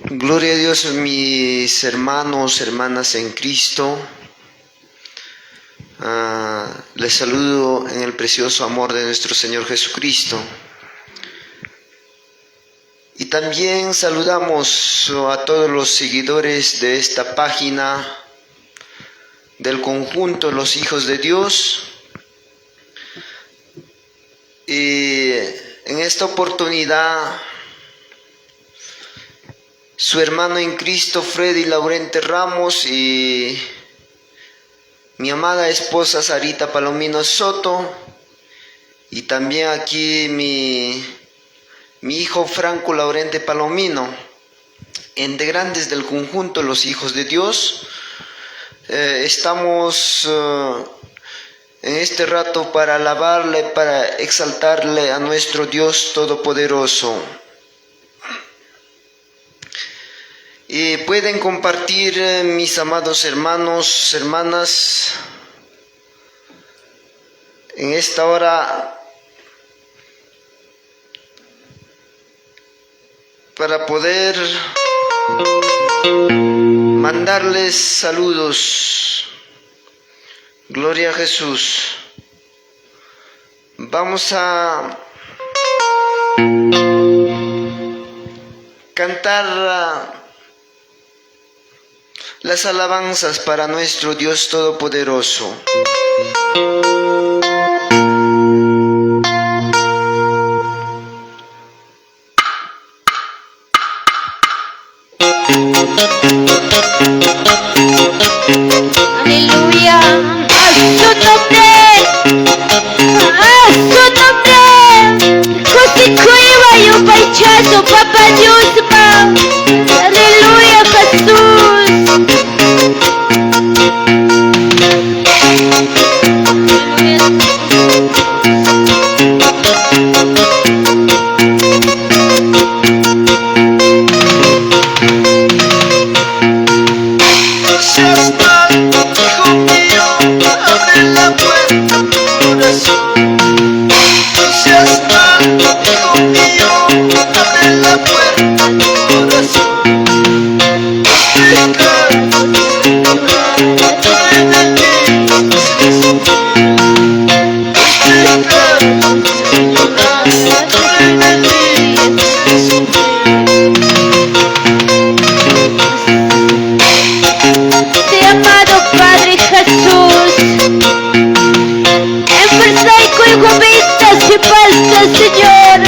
Gloria a Dios, mis hermanos, hermanas en Cristo. Les saludo en el precioso amor de nuestro Señor Jesucristo. Y también saludamos a todos los seguidores de esta página del conjunto Los Hijos de Dios. Y en esta oportunidad, su hermano en Cristo, Freddy Laurente Ramos, y mi amada esposa Sarita Palomino Soto, y también aquí mi hijo Franco Laurente Palomino, integrantes del conjunto Los Hijos de Dios. Estamos en este rato para alabarle, para exaltarle a nuestro Dios Todopoderoso. Y pueden compartir, mis amados hermanos, hermanas, en esta hora para poder mandarles saludos. Gloria a Jesús. Vamos a cantar las alabanzas para nuestro Dios Todopoderoso. Aleluya. A su nombre. A su nombre. Kusikuywan yupaychasun Papa Diosman. Aleluya, Jesús. No seas mal, hijo mío, abre la puerta a tu corazón. No seas mal, hijo mío, abre la puerta a tu corazón. Tus pecados te hacen llorar, tu rebeldía te hace sufrir. Tus pecados te hacen llorar, tu rebeldía te hace sufrir. Te amado Padre Jesús, enfuerzaykuykupita sipasta, Señor.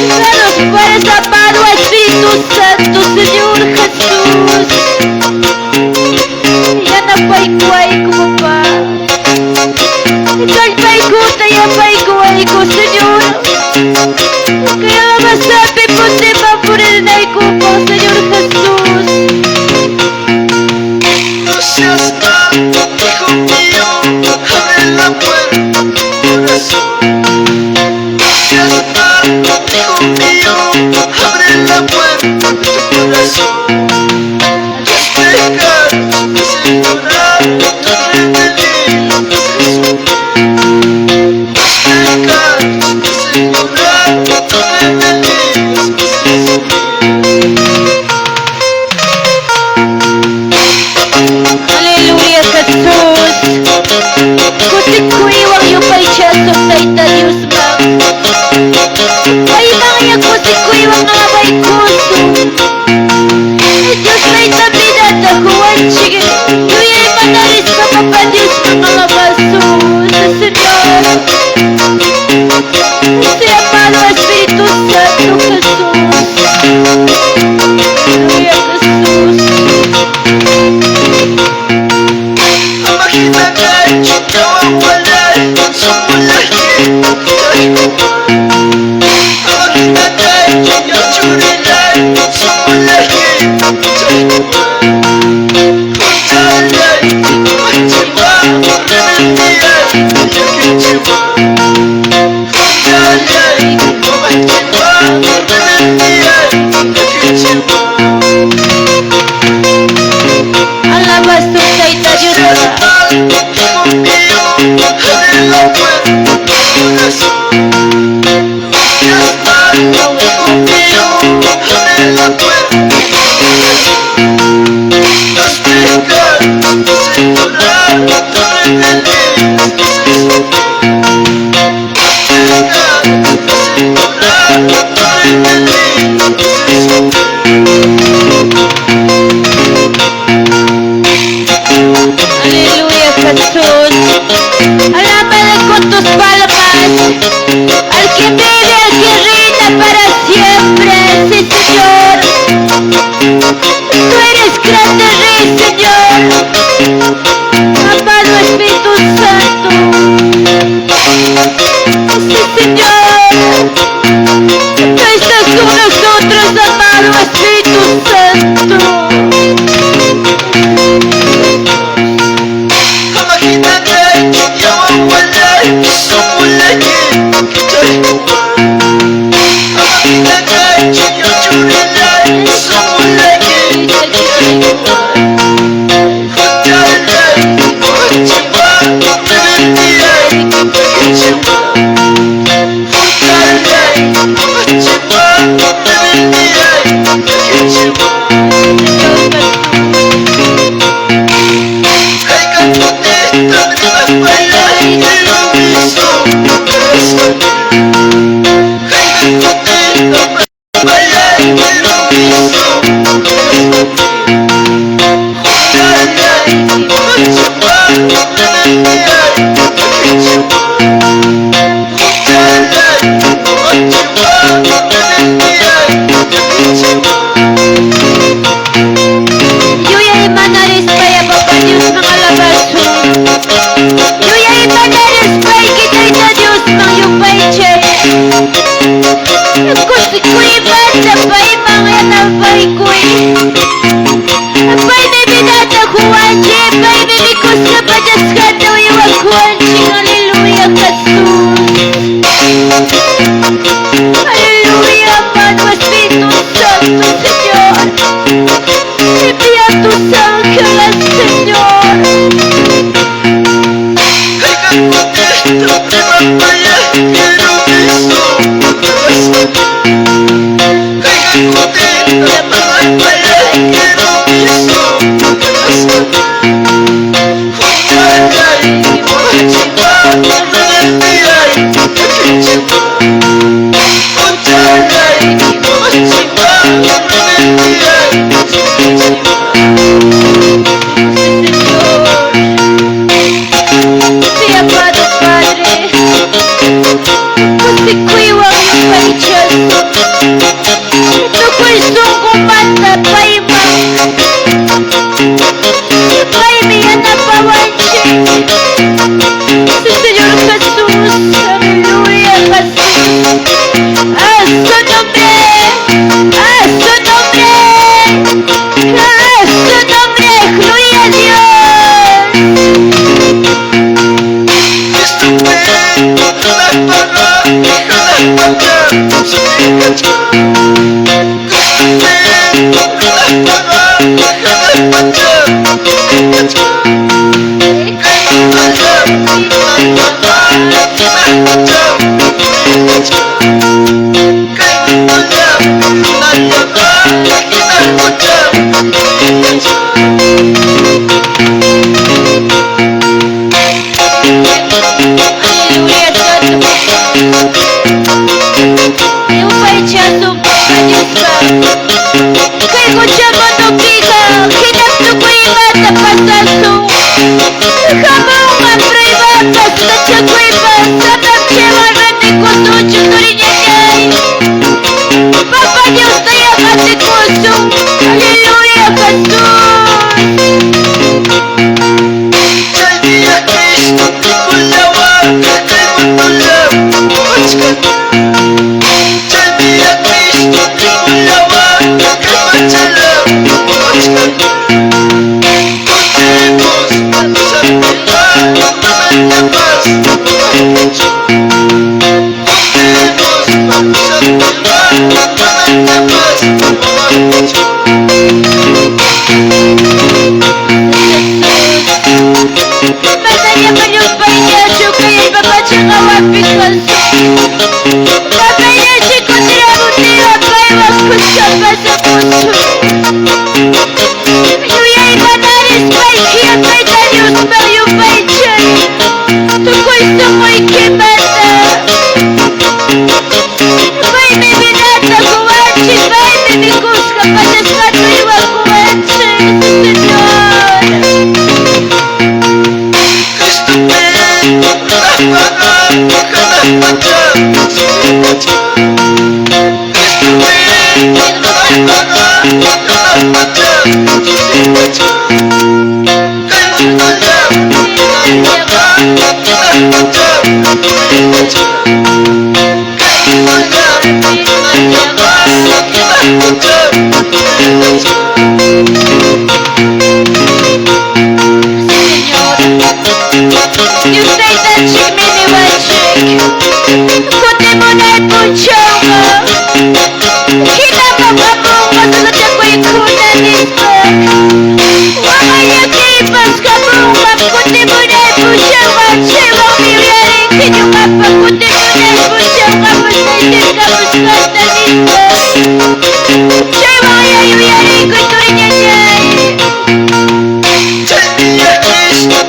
Danos fuerza, amado Espíritu Santo, Señor Jesús. Yanapaykuwayku, papá. Kallpaykuta yapaykuwayku, Señor. Kay alabanzapi putiman purinaykupaq, Señor Jesús. No seas mal, hijo mío, abre la puerta a tu corazón. No seas mal, hijo mío, abre la puerta a tu corazón. Tus pecados te hacen llorar, tu rebeldía te hace sufrir. Tus pecados te hacen llorar, tu rebeldía te hace sufrir. Aleluya, Jesús. Kusikuywan yupaychasun Tayta Diosman. Paymanya kusikuywan alabaykusun. Dios mayta vidata quwanchik. Yuyaymanarispa Papa Diosman alabasun, Señor. Te amado Espíritu Santo Jesús. Aleluya, Jesús. Ama hinakaychu wawallay, sunqullaykita puchaykuway. Ama hinakaychu churillay, sunqullaykita puchaykuway. Huchallayki umachiwan, rebeldiyayki llakichiwan. Huchallayki umachiwan, rebeldiyayki llakichiwan. Alabasun Tayta No seas Diospa. mal, hijo mío, abre la puerta a tu corazón. No Jesús. Alábale con tus palmas al que vive, al que reina para siempre. Sí, Señor. Tú eres grande Rey, Señor. Amado Espíritu Santo. Sí, Señor. Tú estás con nosotros, amado Espíritu Santo. Yuyaymanarispay Papa Diosman alabasun. Yuyaymanarispayki Tayta Diosman yupaychay. Kusikuymanta payman yanapaykuy. Paymi vidata quwanchik, paymi mikusqa pachasqata uywakuwanchik. Aleluya, Jesús. Aleluya, amado Espíritu Santo, Señor. Envía tus ángeles, Señor. Señor. Sí, amado Padre. Kusikuywan yupaychasun. Tukuy sunqumanta payman. Paymi yanapawanchik. Sí, Señor Jesús. Aleluya, Jesús. A su nombre. A su nombre. A su nombre. Gloria a Dios. Aleluya, Santo. Yupaychasun Papa Diospa. Kay quchamantupiqa hinam tukuy imata pasasun. Hamunqa pruebapas, sasachakuypas, amam chaywan rantikusunchu turiñañay. Papa Diostayá qatikusun. Aleluya, Jesús. Manaña llumpayñachu kay allpapacha hawapi kasun. Papayllachi kutiramuptinqa paywan kuska pasakusun. Yuyaymanarispayki Tayta Diosman yupaychay. Tukuy sunquykimanta. Paymi vidata quwanchik, paymi mikusqa pachasqata uywakuwanchik, Señor. Señor, Dios taytanchik miniwanchik, kutimunay punchawqa, hinapam hamunqa sasachakuykuna nispa, waqay llakiypas hamunqam kutimunay punchawqa, chaywanmi uyarinki ñuqapa kutimunay punchawqa taytay hamusqanta nispa, chaywanya yuyariykuy turi ñañay. Sí, Señor Jesús,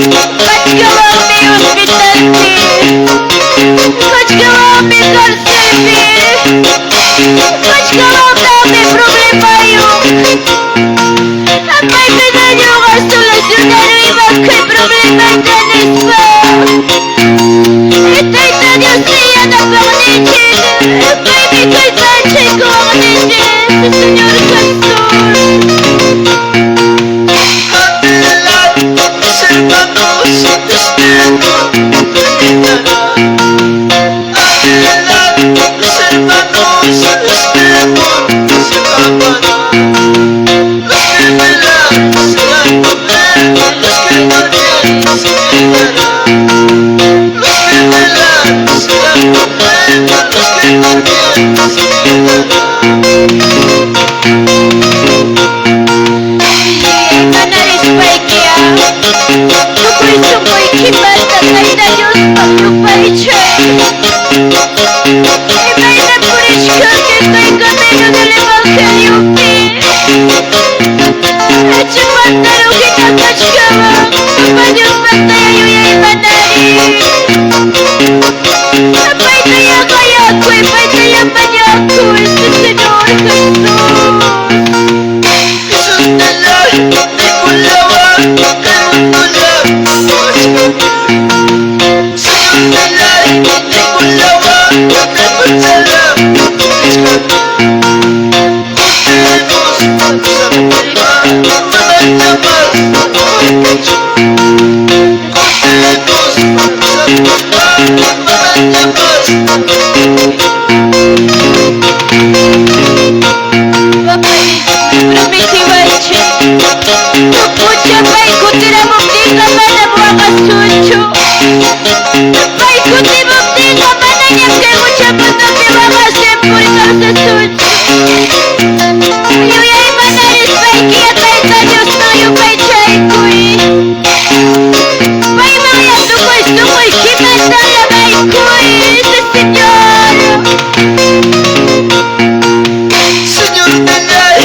kachkawanmi hospitalpi, kachkawanmi carcelpi, kachkawantaqmi problemayuq, amaymi ñuqa solucionaruyman kay problemata nispa. Tayta Diosmi yanapaqninchik, paymi kallpanchaykuwaqninchik, sí, Señor Jesús. Mis hermanos, este mundo terminará. Adelante, mis hermanos, este mundo se acabará. Los que velan serán con los que también se quedarán. Los que velan serán con los que también se quedarán. Manarispaykiya tukuy sunquykimanta Tayta Diospaq yupaychay. Imayna purichkanki kay camino del evangeliopi. Achipantaru hina kachkawan Papa Diosmantaya yuyaymanari. Paytaya qayakuy, paytaya mañakuy, sí, Señor Jesús. Papá, prometiwanchik, tupucha pay kutiramuptinqa manam waqasunchu. Pay kutimuptinqa manañam kay huchamundopi waqasin puri kawsasunchu. Yuyaymanarispaykiya Tayta Diosman yupaychaykuy. Paymanya tukuy sunquykimanta alabaykuy, sí, Señor. Señor Dalai,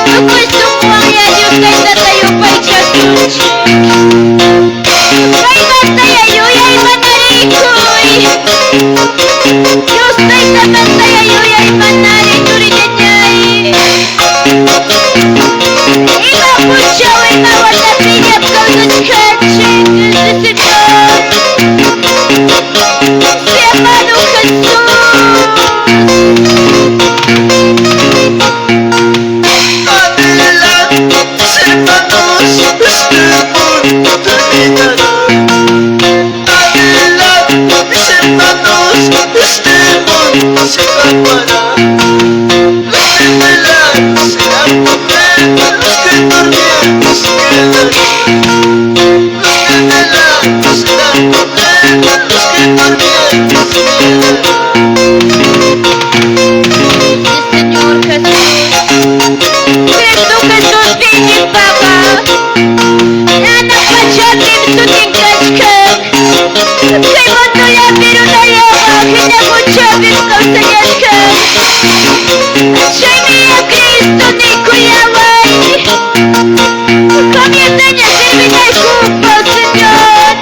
Tukuy sunquwanya Dios Taytata yupaychasunchik. Paymantaya yuyaymanariykuy. Dios Taytamantaya yuyaymanari turi ñañay. Ima punchaw ima watapiñam kawsachkanchik, sí, Señor. Sí, amado Jesús. Adelante, mis hermanos, este mundo terminará. Adelante, mis hermanos, este mundo Se escapará. Los que velaron serán contentos, los que durmieron se quedarán. Los que velaron serán contentos, los que durmieron se quedarán. Sí, Señor Jesús. Cristo Jesús viene papá. Nana pachapim sutin kachkan. Kay mundullapi runallaqa hina huchapim kawsallachkan. Chaymi ya Cristo nikuyaway. Qamllataña servinaykupaq, Señor.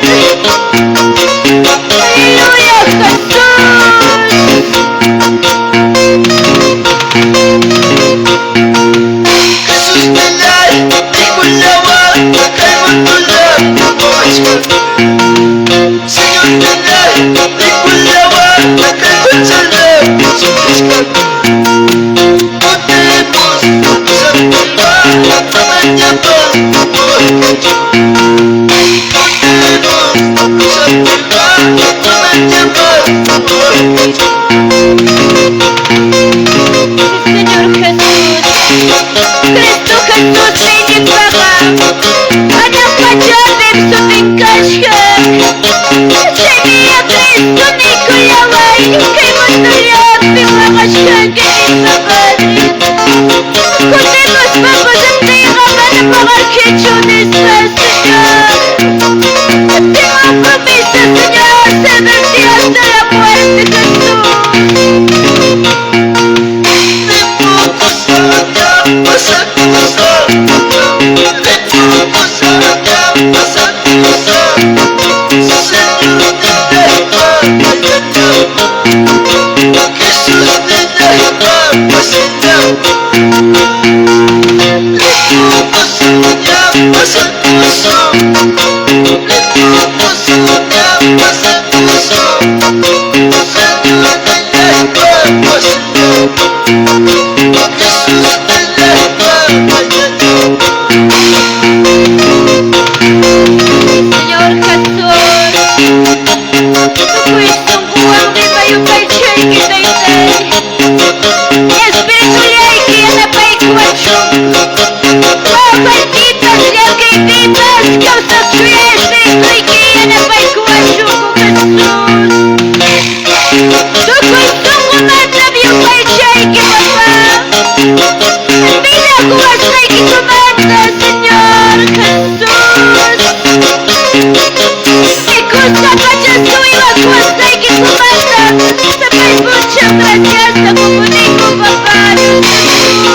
Aleluya, Jesús. Jesús nillay, rikullaway, kay mundullapi waqachkanki. Señor nillay, rikullaway, kay pachallapi sufrichkanki. Kutimus, santupa, mamañapas waqachkanki. Kutimus, santupa, mamañapas waqachkanki. Sí, Señor Jesús. Cristo Jesús viene Hanaq pachapim sutin kachkan. Chaymi ya Cristo nikuyaway. Kay mundullapi waqachkanki nispa Padre. Kutimuspa pasaptiyqa mana paqarkichu nispa Señor. Tengo promesa, Señor, servirte hasta la muerte, Jesús. Señor Jesús. Tukuy sunquwanmi yupaychayki Taytay. Espiritullayki yanapaykuwachun. Wawaypipas llakiypipas kawsaq chuya Espirituyki yanapaykuwachunku Jesús. Tukuy sunqumantam yupaychayki Papá. Vida quwasqaykikumanta Señor Jesús. Mikusqa pachasqa uywa quwasqaykikumanta sapay p'unchaw graciasta qukuniku Papá Dios Jesús.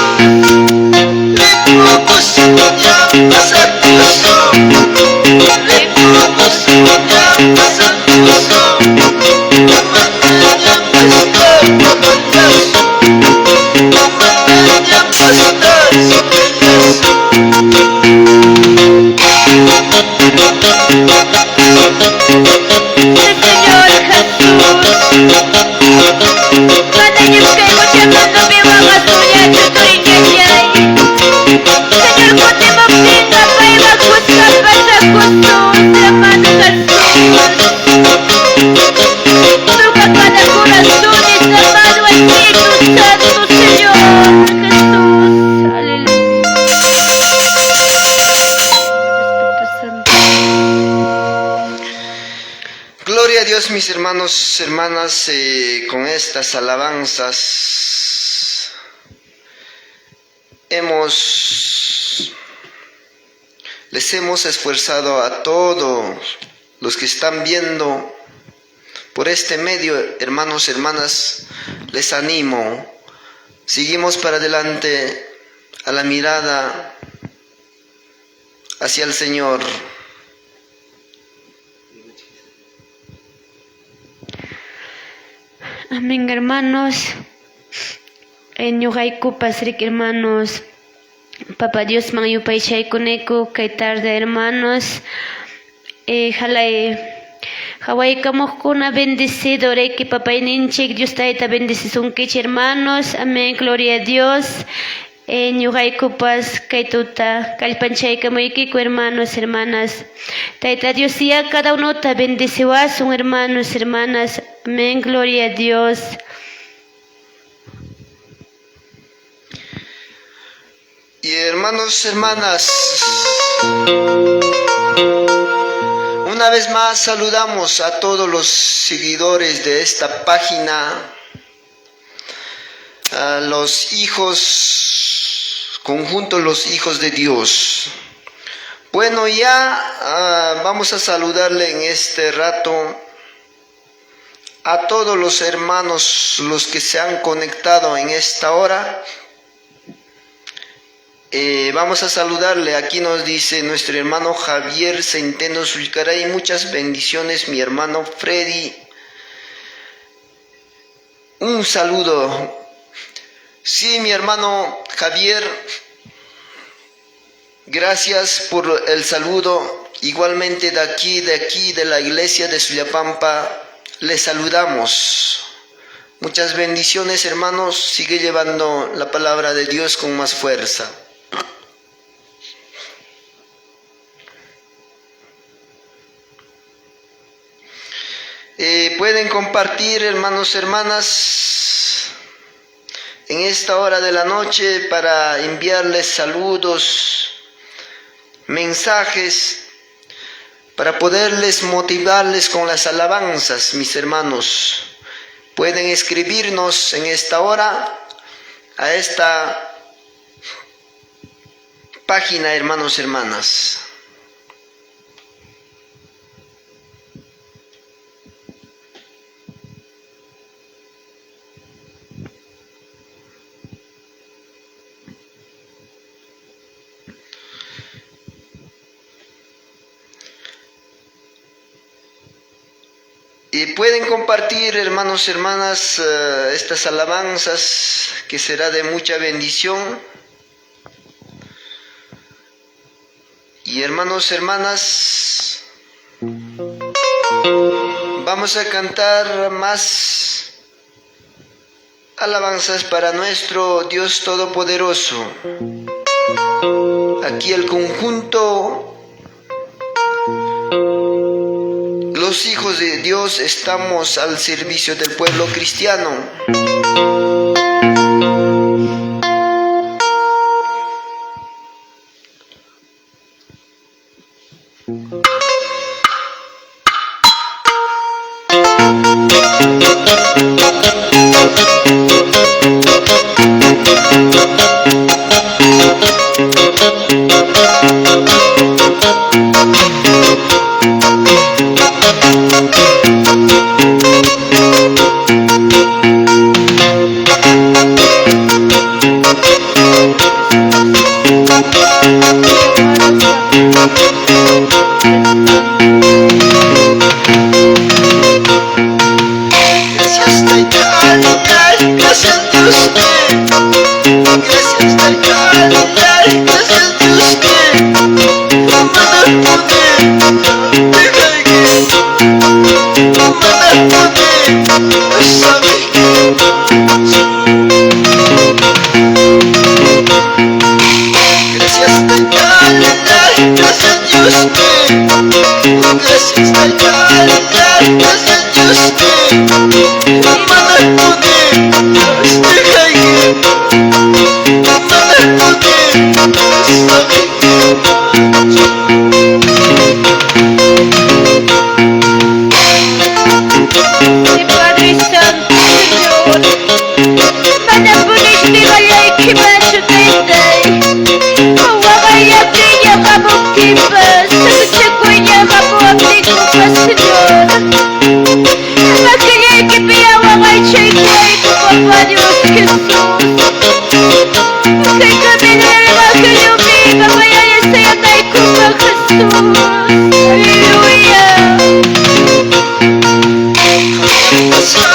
Sí, Señor Jesús. Manañam kay huchamantapi waqasunñachu turiñañay. Señor kutimuptinqa paywan kuska pasakusun, hermano Jesús. Toca cada corazón, hermano Espíritu Santo, Señor Jesús. Aleluya. Espíritu Santo. Gloria a Dios, mis hermanos, hermanas, con estas alabanzas les hemos esforzado a todos los que están viendo por este medio, hermanos, hermanas, les animo. Seguimos para adelante a la mirada hacia el Señor. Amén, hermanos. Ñuqaykupas riki hermanos, Papa Diosman yupaychaykuniku kay tarde, hermanos. Halay hawaykamuqkuna bendecido riki papayninchik Dios Tayta bendecisunkichik, hermanos. Amén, gloria a Dios. Ñuqaykupas kay tuta kallpanchaykamuykiku, hermanos, hermanas. Tayta Dios ya cada unota bendeciwasun, hermanos, hermanas. Amén, gloria a Dios. Y hermanos, hermanas, una vez más saludamos a todos los seguidores de esta página, a los hijos, conjunto los hijos de Dios. Bueno, ya vamos a saludarle en este rato a todos los hermanos, los que se han conectado en esta hora. Vamos a saludarle. Aquí nos dice nuestro hermano Javier Centeno Sulcaray. Muchas bendiciones, mi hermano Freddy. Un saludo. Sí, mi hermano Javier, gracias por el saludo. Igualmente de aquí, de la iglesia de Suyapampa, les saludamos. Muchas bendiciones, hermanos. Sigue llevando la palabra de Dios con más fuerza. Pueden compartir, hermanos, hermanas, en esta hora de la noche para enviarles saludos, mensajes, para poderles motivarles con las alabanzas, mis hermanos. Pueden escribirnos en esta hora a esta página, hermanos, hermanas. Y pueden compartir, hermanos, hermanas, estas alabanzas, que será de mucha bendición. Y hermanos, hermanas, vamos a cantar más alabanzas para nuestro Dios Todopoderoso. Aquí el conjunto, los hijos de Dios, estamos al servicio del pueblo cristiano. Gracias, Tayta, gracias Dios, gracias Tayta, gracias Dios, gracias Tayta, gracias Dios, gracias Tayta, gracias Dios, Mi Padre Santo, Señor, manapunishti walaykimanchu taytay, wawayllapiña hamuptinpas, sasachakuña hamuwaptinkupas, Señor. Makillaykipiya waqaychaykuwayku, Papá Dios Jesús. Kay camino del Evangelio viva, vaya sayanaykupa, Jesús. Aleluya. Jesús.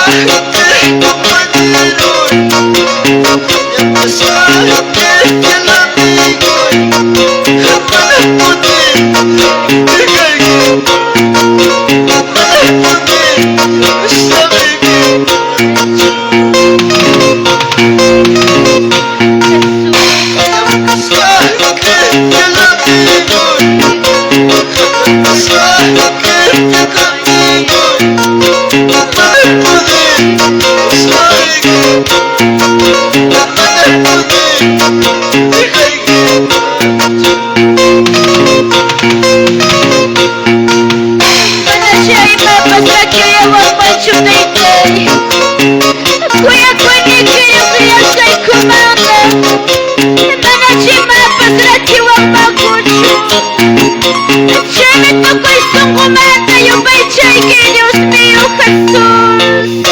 Ñuqami tukuy sunqumanta yupaychayki, Dios mío Jesús.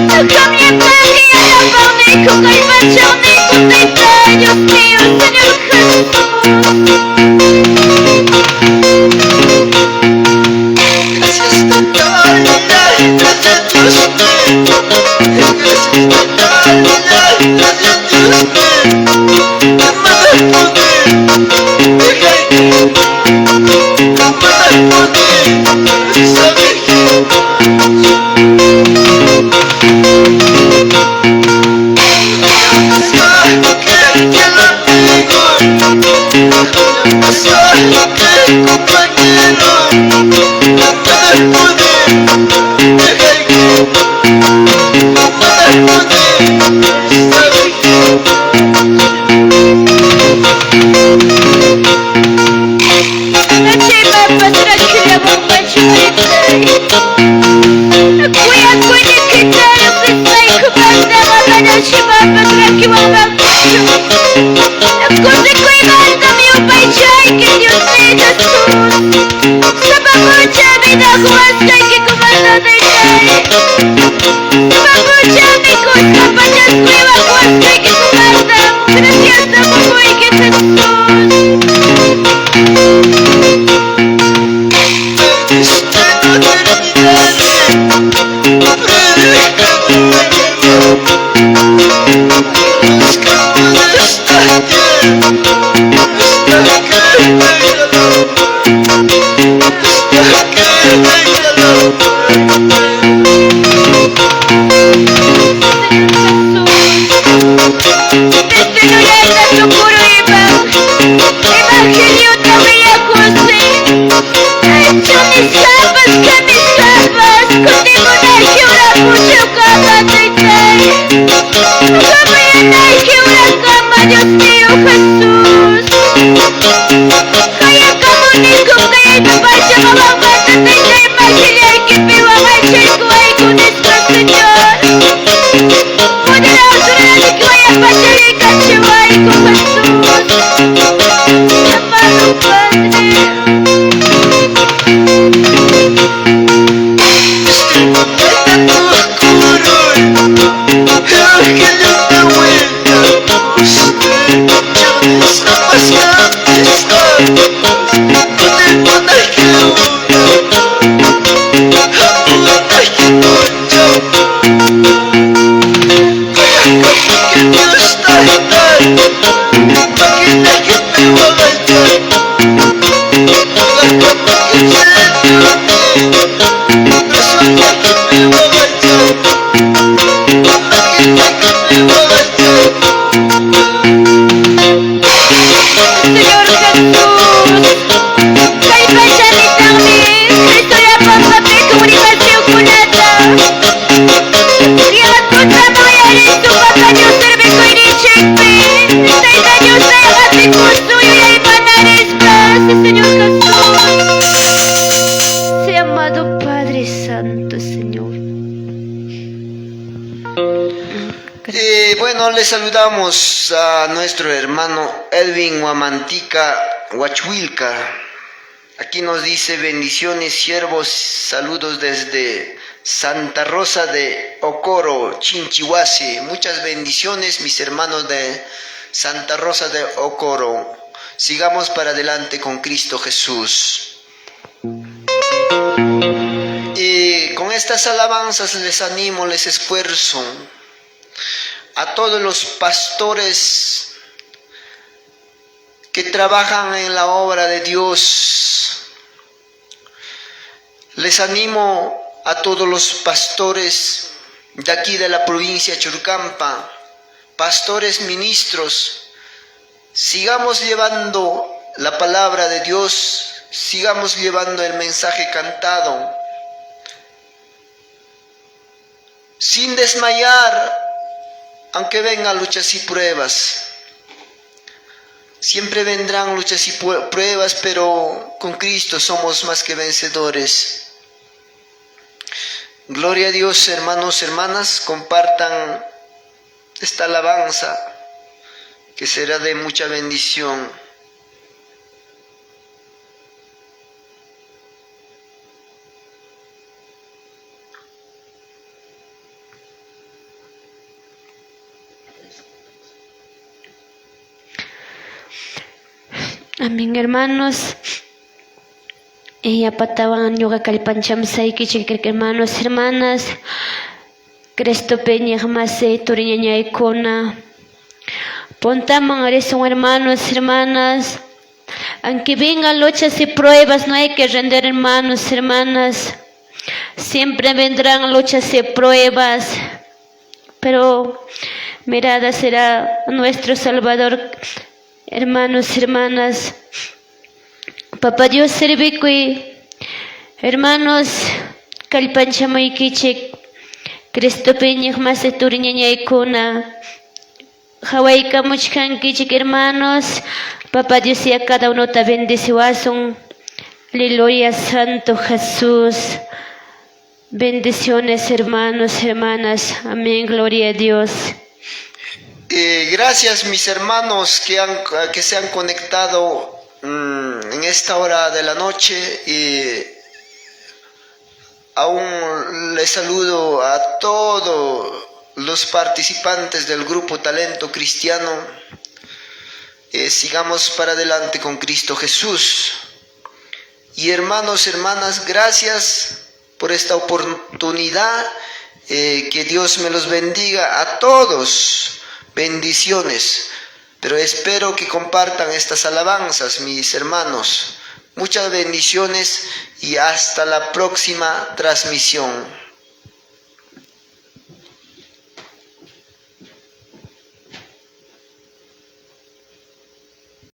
Qamñataqmi yanapawniku, kallpachawniku, Tayta Dios mío, Señor Jesús. Gracias Taytay, gracias Dios mío. Gracias Taytay, gracias Dios mío. Mana poder dejarte, mana poder saber Kusikuymanta yupaychayki Dios mío Jesús. Sapa p'unchawmi quwasqaykikumanta Taytay. Sapa p'unchawmi kuska pachasquywan quwasqaykikumanta graciasta qukuyki Jesús. Señor Jesús, desde Nuyata tukuruyman Evangeliota willakusi Aychunisapas kamisapas kutimunayki ura p'unchawkama Taytay. Qamayanayki urakama Dios mío Jesús. Qayakamunikum kay allpa pacha hawanmanta Taytay makillaykipiwan aychaykuwayku nispa Señor. Poderoso runaykiwaya pachariykachiwayku Jesús. Amado Padre. Señor Jesús, kallpachanitanmi Cristo llapan rimasyukunata. Llaqtuta mayarisun Papa Dios servikuyninchikpi. Tayta Dios hapikusun yuyaymanarispa, sí, Señor Jesús. Sí, amado Padre Santo, Señor. Bueno, le saludamos a nuestro hermano Edwin Huamantica Huachuilca. Aquí nos dice bendiciones, siervos, saludos desde Santa Rosa de Ocoro, Chinchihuasi. Muchas bendiciones, mis hermanos de Santa Rosa de Ocoro. Sigamos para adelante con Cristo Jesús. Y con estas alabanzas les animo, les esfuerzo a todos los pastores que trabajan en la obra de Dios. Les animo a todos los pastores de aquí de la provincia de Churcampa, pastores ministros, sigamos llevando la palabra de Dios, sigamos llevando el mensaje cantado, sin desmayar, aunque vengan luchas y pruebas. Siempre vendrán luchas y pruebas, pero con Cristo somos más que vencedores. Gloria a Dios, hermanos, hermanas, compartan esta alabanza que será de mucha bendición. Amén, hermanos. Yapatawan ñuqa kallpanchamsaykichik, hermanos, hermanas. Cristopi iñiqmasi turiñañaykuna. Puntaman risun, hermanos, hermanas. Aunque vengan luchas y pruebas, no hay que render, hermanos, hermanas. Siempre vendrán luchas y pruebas, pero mirada será nuestro Salvador, hermanos, hermanas. Papá Dios servikuy, hermanos, kallpanchamuykichik, Cristopi iñiqmasi turiñañaykuna. Qhawaykamuchkankichik, hermanos. Papá Dios ya cada unota bendeciwasun. Aleluya, Santo Jesús. Bendiciones, hermanos, hermanas. Amén, gloria a Dios. Gracias, mis hermanos que se han conectado en esta hora de la noche y aún les saludo a todos los participantes del grupo Talento Cristiano. Sigamos para adelante con Cristo Jesús. Y hermanos, hermanas, gracias por esta oportunidad. Que Dios me los bendiga a todos. Bendiciones. Pero espero que compartan estas alabanzas, mis hermanos. Muchas bendiciones y hasta la próxima transmisión.